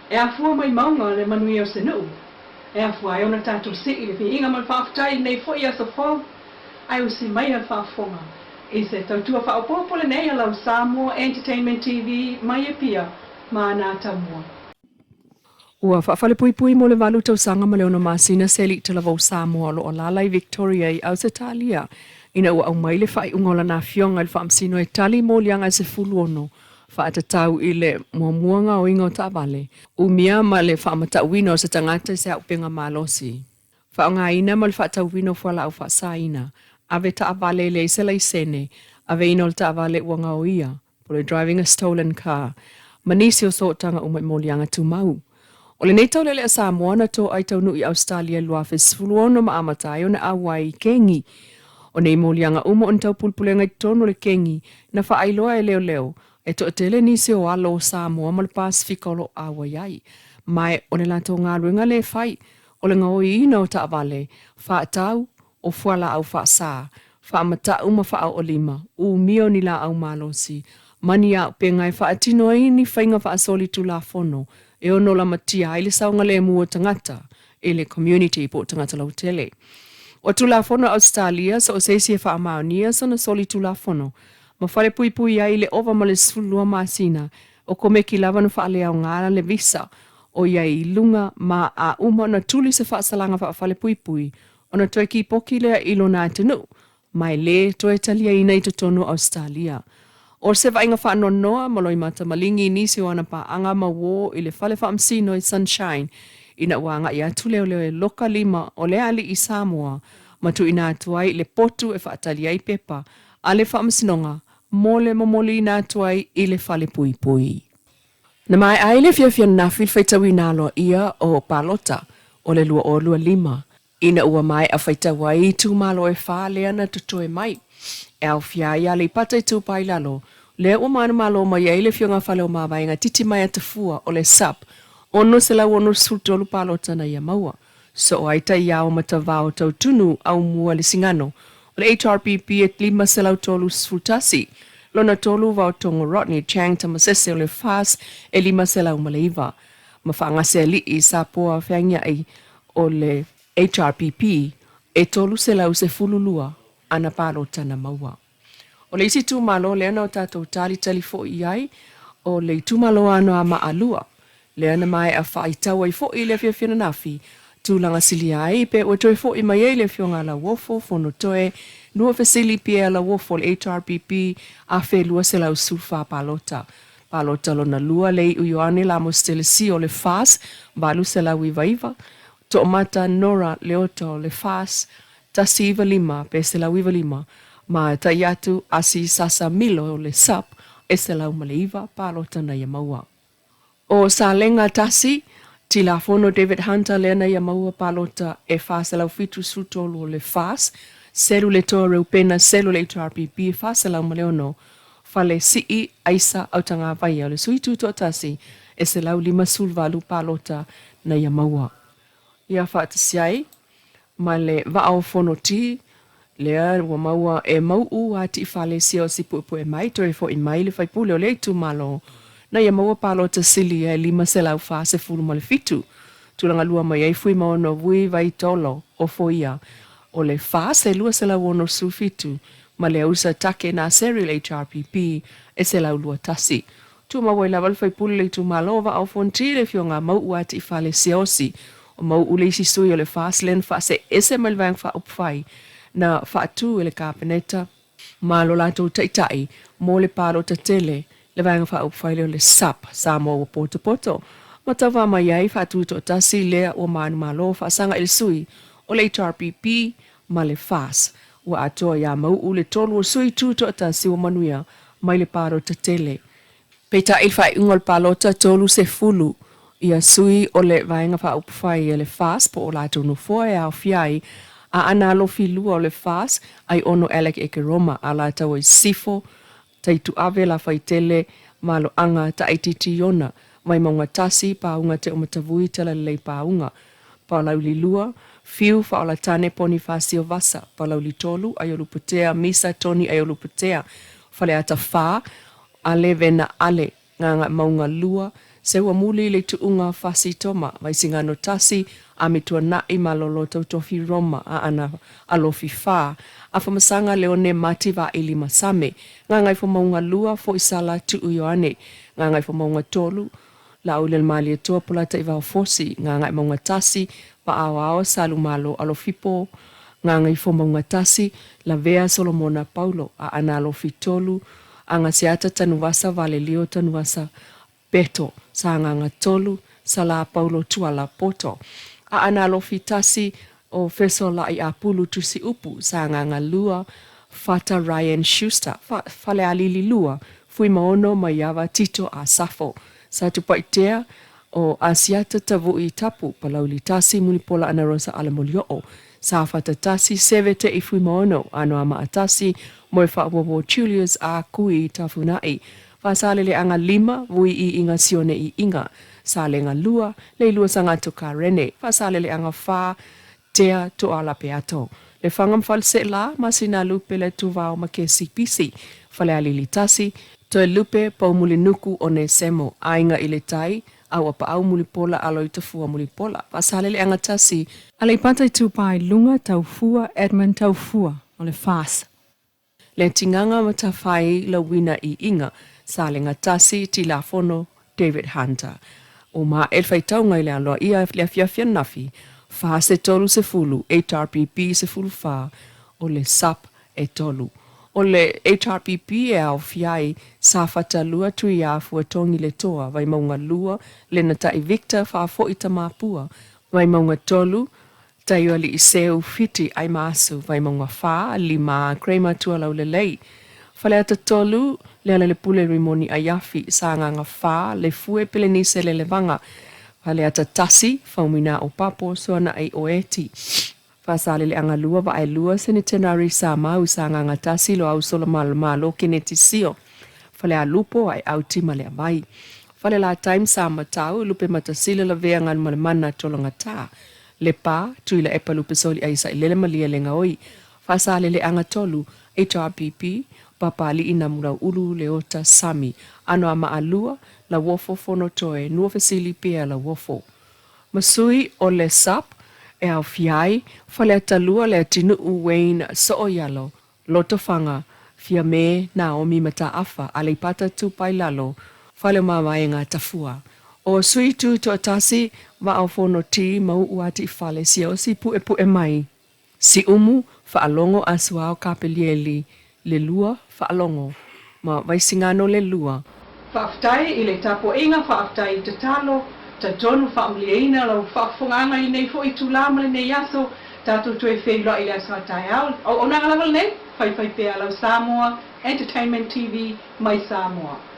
E afua mai mauga le manuia o se nuu, e afua ai ona tatou sii le viiga ma le faafetai i lenei foi aso fou, ae usi maia le faafofoga i se tautua faaopoopo lenei a lau Samoa Entertainment TV mai Apia ma ana atamua. Ua faafalepuipui mo le valu tausaga ma le ono masina se alii talavou Samoa o lo o alaala i Victoria i Ausetalia ina ua aumai le faaiuga o lana afioga i le Faamasino e tali moliaga e 16 faatatau i le muamua gaoiga o taavale, umia ma le faamatauina o se tagata i se auupega malosi, faaaogaina ma le faatauina o fualaau faasaina, ave taavale e leai se laisene, aveina o le taavale ua gaoia, po o le driving a stolen car, ma nisi o sootaga uma i moliaga tumau. O lenei taulele a Samoa na toa ai taunuu i Ausetalia i le 2016 ma amata ai ona auai i kegi. O nei moliaga uma o ni taupulepulega i totonu o le kegi na faailoa e leoleo e toatele nisi o alo o Samoa ma le Pasefika o lo o auai ai. Ma o le latou galuega lea e fai, o le gaoiina o taavale, faatau, o fualaau faasa, faamatau ma faaoolima, umia o ni laau malosi, ma ni auupega e faatino ai ni faiga faasolitulafono e ono lamatia ai le saogalemu o tagata i le community po o tagata lautele. O Tulafono a Ausetalia, so o se isi e faamaonia sona solitulafono ma falepuipui ai i le ova ma le 12 masina, o komeki lava na faaleaoga le visa o i ai i luga ma a uma ona tuli se faasalaga faafalepuipui ona toe kipoki lea i lona atunuu, ma e lē toe taliaina i totonu o Ausetalia. O se vaaiga faanoanoa ma loimata maligi i nisi o ana paaga ma uō i le fale faamasino i Sunshine ina ua agai atu leoleo e loka lima o le alii Samoa ma tuuina atu ai i le potu e faatali ai pepa a le faamasinoga mo le momoliina atu ai i le fale puipui. Na maea ai le afiafi ananafi le faitauina aloaia o palota o le 2025 ina ua maea faitau ai itumalo e fa lea na totoe mai. E aofia ai Aleipata Itupa i Lalo, lea ua manumalo mai ai le Afioga Faleomavaega Titimaea Tafua o le SUPP 663 palota na ia maua. Soo ai taiao matavao tautunu aumua le sigano o le HRPP e 531, lona tolu Vaotongo Rodney Chang Tamasese o le FAS e 509, ma Faagasealii Sapoa Feagiai o le HRPP e 312 ana palota na maua. O le isi itumalo lea na o tatou talitali foi i ai, o le itumalo Anoamaa 2, lea na maea faaitau ai foi i le afiafi ananafi, tulaga silia ai pe ua toe foi mai ai le Afioga a Lauofo Fonotoe Nuafesili Pierre Lauofo o le HRPP 1214 palota. Palota lona lua le Iu Ioane Lamos Telesio o le FAS 899, Toomata Nora Leota o le FAS 195 pe 195, ma tai atu Asi Sasa Milo o le SUPP e 109 palota na ia maua. O Salega 1, Tilafono David Hunter lea na ia maua palota e 473 o le FAS, selu le Toa Reupena selu le HRPP e 406, Fale Sii Aisa Autagavaia o le Sui Tutoatasi e 158 palota na ia maua. Ia faatasi ai ma le Vaa o Fonoti lea ua maua e mauʻu Atiʻifale Siaosi Puepue mai toe foʻi mai le faipule o lea itumalo na ia maua palota silia e 547. Tulaga lua mai ai Fuimaono Vui Vaitolo Ofoia o le FAS e 267 ma le Ausa Take Naseri le HRPP e 121. Tumau ai lava le faipule le itumalo o Vaa o Fonoti le afioga a Mauʻu Atiʻifale Siaosi. O Mauʻu le isi sui o le FAS lea na faaseese mai le Vaega Faaupufai na faatu e le Kapeneta ma lo latou taitai mo le palota tele le Vaega Faaupufai lea o le SUPP, Samoa Ua Potopoto, ma tauva mai ai faatutoatasi lea ua manumalo faasaga i le sui o le HRPP ma le FAS. Ua atoa iā Mauʻu le tolu o sui tutoatasi ua manuia mai le palota tele. Peitai i le faaiuga o le palota 30 ia sui o le Vaega Faaupufai a le FAS po o latou nofoa e aofia ai Aana Alofi 2 o le FAS, Aiono Alec Ekeroma, Alataua i Sisifo, Taituave Lafaitele, Maloaga Taaititi Iona, Vaimauga 1, Pauga Teomatavui Talalelei Pauga, Palauli 2, Fiu Faaolatane Ponifasio Vasa, Palauli 3, Aiolupotea Misa Tony Aiolupotea, Faleata 4, Ale Vena Ale. Gagaemauga 2, Seuamuli Leituuga Fasi Toma, Vaisigano 1, Amituanai Malolo Tautofi Roma, Aana Alofi 4, Afamasaga Leone Mati Vaili Masame, Gagaifomauga 2, Foisala Tuu Ioane, Gagaifomauga 3, Laaulialemalietoa Polataivao Fosi, Gagaemauga 1, Vaaoao Salumalo Alofipo, Gagaifomauga 1, Lavea Solomona Paulo, Aana Alofi 3, Agaseata Tanuvasa Valelio Tanuvasa Peto, Sagaga 3, Sala Paulo Tuala Poto, Aana Alofi 1, o Fesolai Apulu Tusiupu, Sagaga 2, Fata Ryan Schuster, Falealili 2, Fuimaono Maiava Tito Asafo, Satupaitea o Asiata Tavui Tapu, Palauli 1, Mulipola Anarosa Alamolio'o, Safata 1, Sevete i Fuimaono, Anoamaa 1, Moefaawowo Julius A Kui Tafuna'i, Faasaleleaga 5, Vui Iiga Sione Iiga, Salega 2, Leilua Sagato Karene, Faasaleleaga 4, Tea Toala Peato, Lefaga ma Faleseela, Masina Lupe Letuvao ma Kesi Pisi, Falealili 1, Toelupe Poumulinuku Onesemo, Aiga i le Tai, Auapaau Mulipola Aloitafua Mulipola, Faasaleleaga 1, Aleipata Itupa i Luga Taufua Edmund Taufua o le FAS. Letigaga ma Tafai Lauina Iiga, Salega 1, Tilafono David Hunter. Ua maea le faitauga i le aloaia le afiafi ananafi, FAS e 30, HRPP 14, o le SUP e 3. O le HRPP e aofia ai Safata 2, Tuiā Fuatogi Letoa, Vaimauga 2, Lenatai Victor Faafoi Tamapua, Vaimauga 3, Taioalii Seu Fiti Aimaasu, Vaimauga 4, 5 Kramer Tualaulelei, Faleata 3, Lealailepule Rimoni Aiafi, Sagaga 4, Lefue Pelenise Lelevaga, Faleata 1, Faumuina Opapo Soanai Oeti, Faasaleleaga 2, Vaaelua Senitenari Samau, Sagaga 1, Loau Solamalomalo Keneti Sio, Falealupo Aeau Timaleavai, Falelatai ma Samatau, Lupematasila Lavea Galumalemana Tologata, Lepa, Tuilaepa Lupesoliai Sailele Malielegaoi, Faasaleleaga 3, HRPP, Papalii Namulauulu Leota Sami, Anoamaa 2, Lauofo Fonotoe Nuafesili Pierre Lauofo. Ma sui o le SUP e aofia ai, Faleata 2 Leatinuu Wayne Sooialo, Lotofaga, Fiame Naomi Mataafa, Aleipata Itupa i Lalo, Faleomavaega Tafua. O Sui Tutoatasi, Vaa o Fonoti, Mauu Atiifale, Siaosi Puepue mai, Siumu, Faalogo Asuao Kapelieli, Leilua, Faalogo, ma Vaisigano Leilua. Faafetai i le tapuaiga, faafetai i tatalo, talitonu faamalieina lau faafofogaaga i lenei foi itula ma lenei aso, tatou toe feiloai i le aso a taeao. Auaunaga lava lenei, faifai pea lau Samoa Entertainment TV mai Samoa.